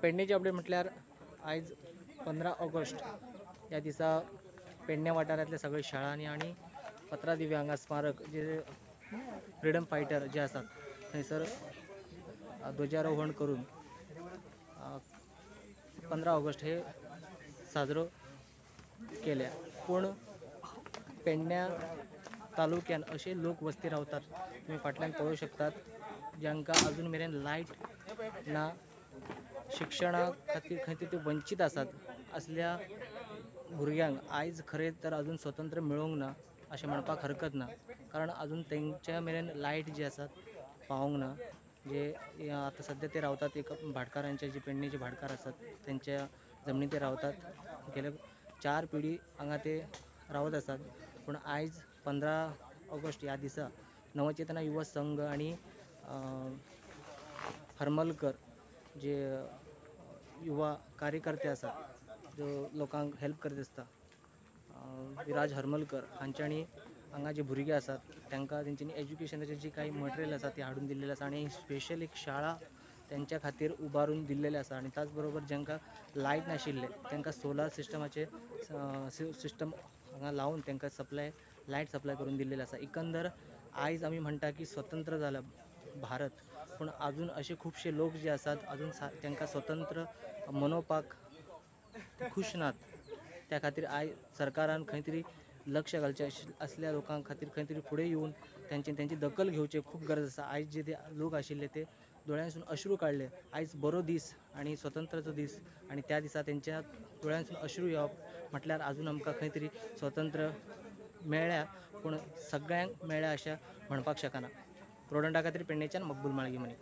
पेडणेचे update म्हटल्यार आयज 15 August ह्या दिसा पेडणे वाठारांतल्या सगळ्या शाळांनी आनी पत्रादेवी हांगा स्मारक जे फ्रिडम फायटर जे आसात थंयसर ध्वजारोहण करून 15 ऑगस्ट हे साजरो केल्या. पूण पेडण्या तालुक्यान अशे लोक वस्ती रावतात, तुमी फाटल्यान पळोवंक शकतात, जांकां अजून मेरेन लायट ना, शिक्षणा खातीर खंय तरी ते वंचीत आसात. असल्या भुरग्यांक आयज खरें तर अजून स्वतंत्र मेळोंक ना अशें म्हणपाक हरकत ना, कारण अजून तेंच्या मेरेन लायट जी आसात पावोंक ना. जे आतां सद्या ते रावतात एक भाटकारांचे, जे पेडणेचे भाटकार आसात तेंच्या जमनी ते रावतात. गेले 4 पिढी हांगा ते रावत आसात. पूण आयज 15 ऑगस्ट ह्या दिसा नवचेतना युवा संघ आनी हरमलकर जे युवा कार्यकर्ते आसात, जो लोकांक हेल्प करीत आसता, विराज हरमलकर हांच्यांनी हांगा जे भुरगे आसात तांकां तेंच्यांनी एज्युकेशनाचे जी काही मटेरियल आसा ती हाडून दिल्लेली आसा आनी स्पेशल एक शाळा तेंच्या खातीर उबारून दिल्लेले आसा. आनी त्याच बरोबर जांकां लायट नाशिल्ले तांकां सोलार सिस्टमाचे सिस्टम हांगा लावन तांकां सप्लाय लायट सप्लाय करून दिल्लेले आसा. एकंदर आयज आमी म्हणटा की स्वतंत्र जाला भारत, पूण अजून अशे खुबशे लोक जे आसात अजून तांकां स्वतंत्र मनोवपाक खूश नात. त्या खातीर आयज सरकारान खंय तरी लक्ष घालचें, असल्या लोकां खातीर खंय तरी फुडें येवन तेंची दखल घेवची खूब गरज आसा. आयज जे ते लोक आशिल्ले ते दोळ्यांसून अश्रू काडले. आयज बरो दीस आनी स्वतंत्राचो दीस आनी त्या दिसा तेंच्या दोळ्यांसून अश्रू येवप म्हटल्यार अजून आमकां खंय तरी स्वतंत्र मेळ्ळ्या, पूण सगळ्यांक मेळ्ळ्या अशें म्हणपाक शकना. प्रोडंटा खातीर पेडणेच्यान मकबूल माळगी मनी.